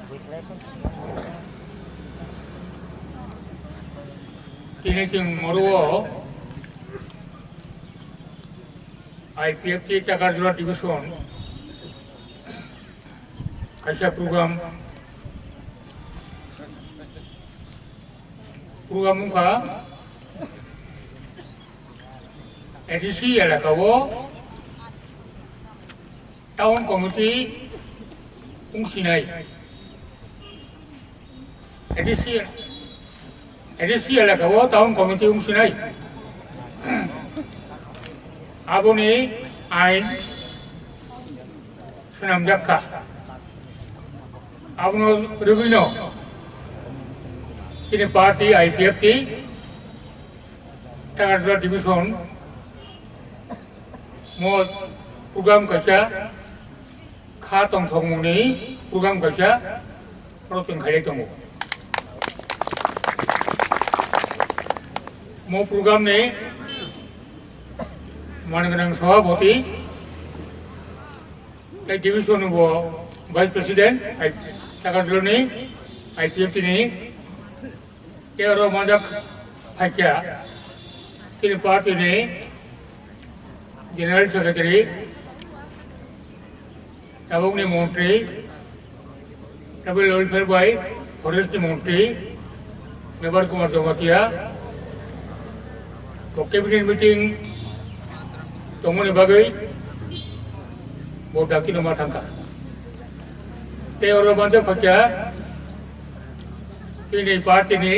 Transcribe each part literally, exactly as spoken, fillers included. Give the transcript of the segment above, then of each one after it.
Tini chwng moro o I P F T Takarjala division kaisa program, program wngkha A D C elaka o town committee wngsinai. A D C, A D C elaka o town committee wngsinai. Aboni ain swnamjak kha. Abono rwgwino chini party I P F T Takarjala division mo program kaisa kha tongthokmungni program kaisa rwchwng khailai tongo. Mo program ni manwi gwnang sabhapati tei division ni bo vice president, I, Takarjala ni I P F T ni tei oro manjak phaikha chini party ni general secretary, tabukni montri, tribal welfare bai forest ni montri, Mebar Kumar Jamatia, bo cabinet meeting tongmani bagwi bo dakti no ma thangkha. Tei oro manjak phaikha chini party ni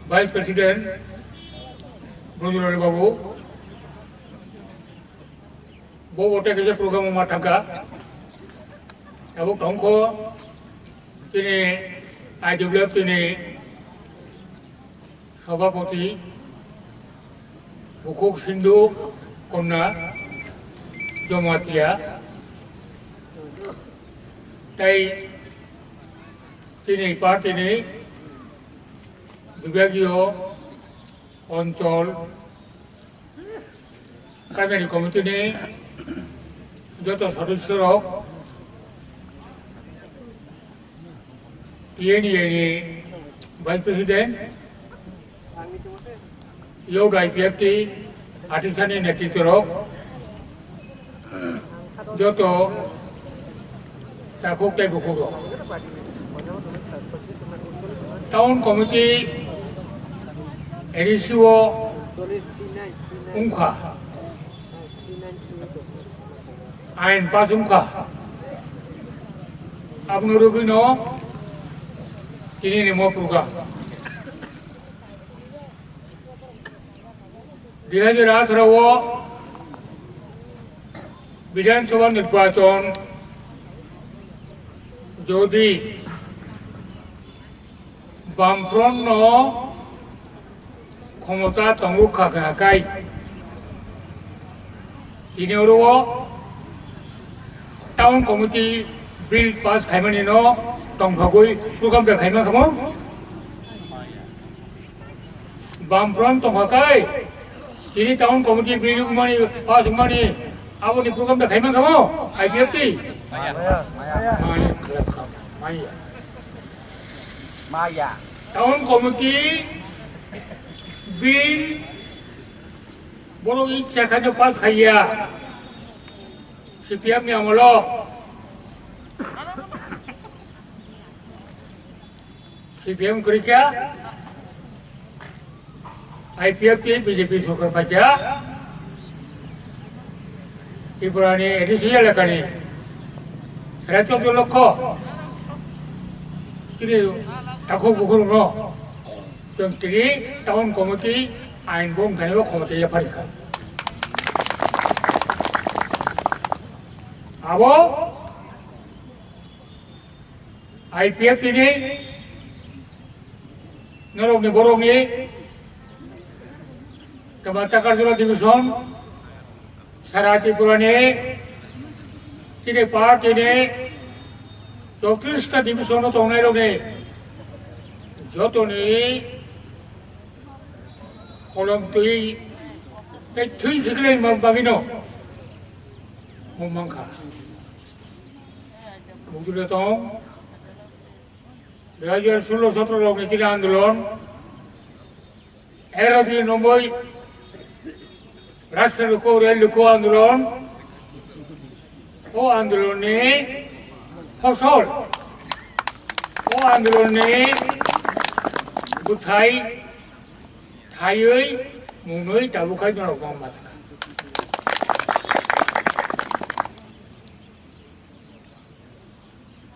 vice president Brojlal Babu, bo bo tei kaisa program o ma thangkha. Abo tongkho chini I W F T ni sabhapati Bukhuk Sindhu Konna Jamatia tei chini party ni bibhagiyo onchol Primary committee ni joto sodosyo rok, T N E A ni vice president, youth I P F T, atisani netritwo rok, joto takhuk tei bukhuk rok. Town committee A D C o wngkha, ain pass wngkha, abono rwgwino tini ni mo program. Dui hajar atharo o Bidhan Sabha nirbachon jodi Bamfront no khomota tongo kha kha kai, tini oro o town committee bill pass khaimani no tongthogwi program de khaima khamo. Bamfront tongkha kai, tini town committee bill wngmani, pass wngmani, aboni program da khaimang khamo, I P F T? Maya. Maya. Maya khlap kham, maya. Maya. Town committee bill borok ichha khaino pass khaiya. C P M ni amolo. C P M kwrwi kha, I P F T B J P sorkar phaikha, Tripura ni A D C elaka ni sare chauddho lokho chini takhuk bukhuk no chwng tini town committee ain bung thani bo khomota yapharikha. Abo I P F T ni norokni borokni Kama Takarjala division, sara Tripura ni, chini party ni chowtrista division o tongnai rokni jotoni kolom twi tei thwi siklai ma bagino mung mankha. Bujule tong, dui hajar sullo sotro rok ni chini andolon, ero di nomboi rasta luko rel luko andolon, o andolon ni fosol, o andolon ni buthai thaiwi munwi tabuk khai norok ma masa.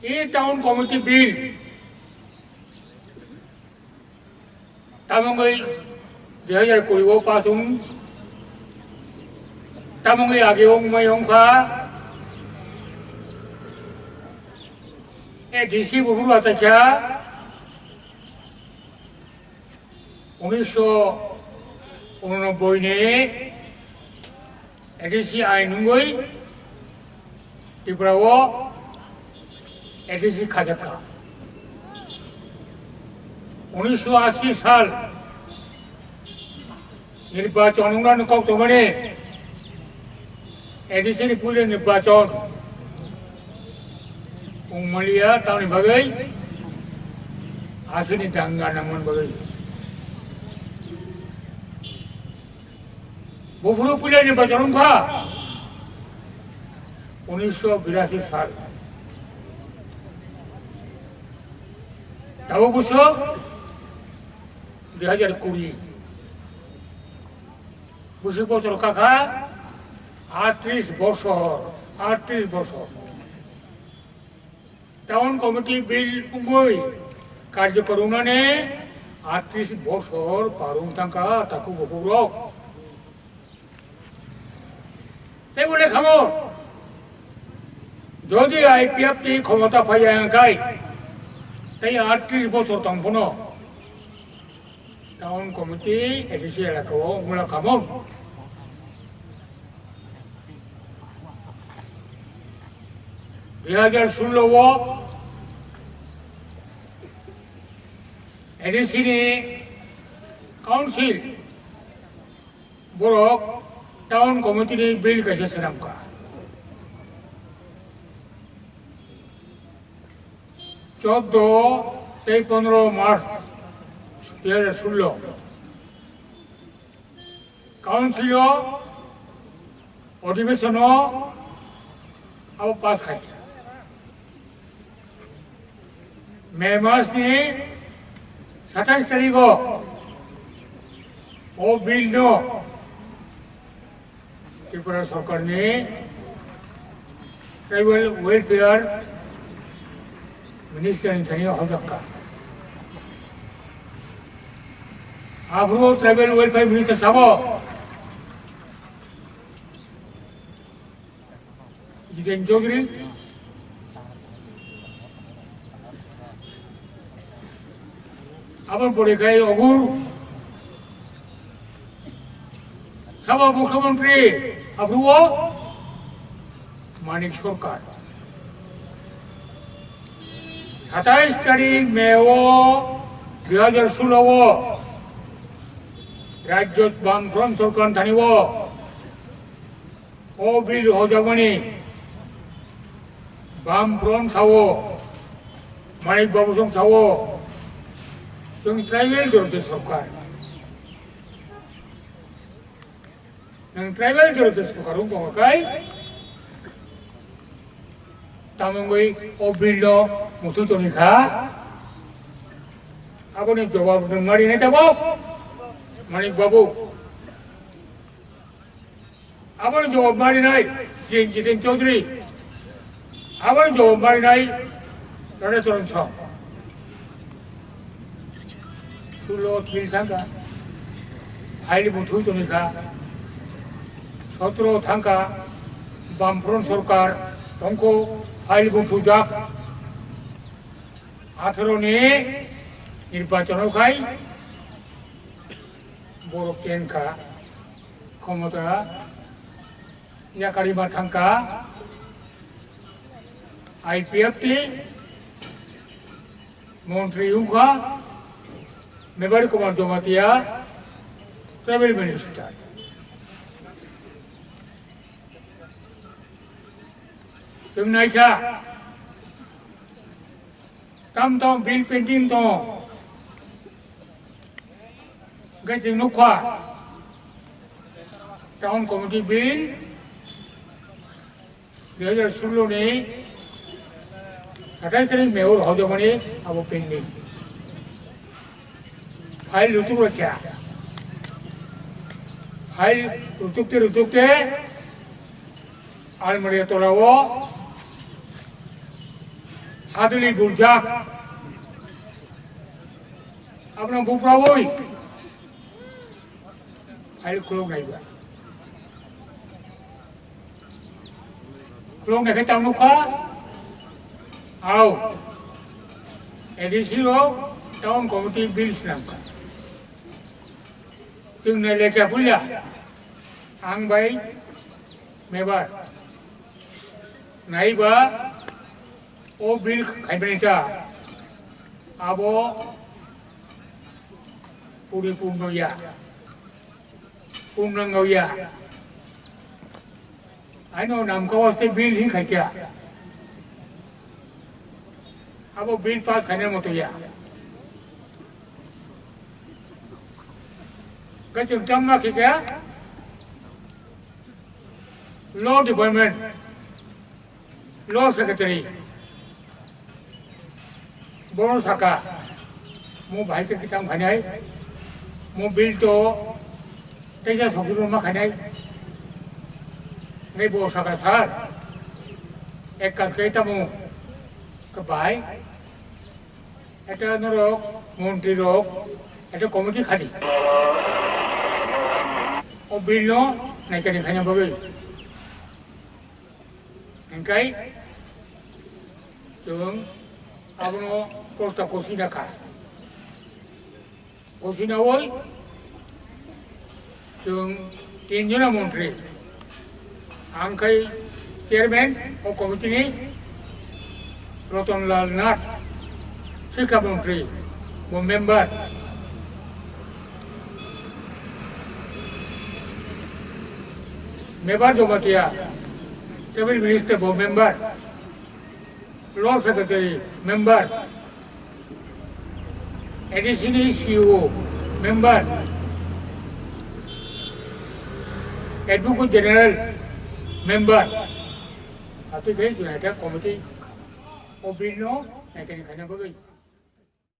E town committee bill tamungwi dui hajar kuri o pass wng, tamungwi age wngmai wngkha A D C buphuru achaikha. Unisho unonobboi ni A D C ain wngwi Tripura o A D C khajakha. Unisho ashi sal nirbachon wngnani kok tongmani A D C ni puila nirbachon wngmaliya tamni bagwi aswkni danga nangmani bagwi. Buphuru puila nirbachon wngkha unisho birasi sal. Tabuk bwswk dui hajar kuri. Bwswk bosor kakha atris bosor, atris bosor. Town committee bill wngwi karjokor wngnani atris bosor par wng thangkha takhuk bukhuk rok. Tei bole khamo, jodi I P F T khomota phaiya hwnkhe, tei atris bosor tong phano. Town committee A D C elaka o wngla khamung. Dui hajar sullo o A D C ni council borok town committee ni bill kaisa swnamkha. Chordo tei pondro March dui hajar sullo council o odhibeshon o abo pass khaikha. May mas ni satais tarik o o bill no Tripura Sarkar ni Tribal Welfare Minister ni thani hojakha. Aphuru Tribal Welfare Minister sabo Jiten Chaudhary, aboni pore khai Ogur, sabo Mukhyamantri aphuru o Manik Sarkar. Satais tarik May o dui hajar sullo o Rajya Bamfront Sarkar thani o o bill hojakmani Bamfront sao, Manik Babu song sao, chwng tribal jorto sarkar. Nwng tribal jorto sarkar wng tongo kai, tamungwi o bill no muthung tongwi kha. Aboni jawab nwng mari nai tabok, Manik Babu. Aboni jawab marinai Jin Jiten Chaudhary. Aboni jawab marinai Radhacharan Song. Sullo bill thangkha, file bo thwi tongkha. Sotro thangkha, Bamfront Sarkar tongkho, file bo thwijak. Atharo ni nirbachon o khai borok chenkha. Khomota yakarima thangkha I P F T montri wngkha Mevar Kumar Jamatia, tribal minister. Chwng naikha. Tam tam bill pending tongo. Hwnkhe chwng nukha, Town Committee Bill dui hajar sullo ni satais tarik May o rohorjakmani abo pending. File rutuk rokya. File rutukte rutukte almari tola o haduli burjak. Abono buprawi file khulok naiba. Khulok naikhe tamo kha. Au. A D C rok Town Committee Bill swnamkha. Chwng nai lekha puila. Ang bai mebar. Naiba o bill khaimani ta. Abo puri purno ya. Purnango ya. Aino namka waste bill hin khaikya. Abo bill pass khaina moto ya. Kachung tamma khikya. Law Department, Law Secretary, bono saka, mo bahai khe kitang khainai, mo bill to teisa soksuno ma khainai, nei bo saka sir, ek kaj khe tamo, ke bahai, eta norok, montri rok, eta committee khani. O bill no naikani khaina bagwi. Hingkai chwng abono prosta kosina kha. Kosina oi chwng tinjona montri. Ang khai chairman o committee ni Ratan Lal Nath, Sikha Montri, bo member. Mebar Jamatia, Tribal Minister bo member, Law Secretary member, A D C ni C E O member, Advocate General member, ati kai United Committee of Bill no naikani khaina bagwi.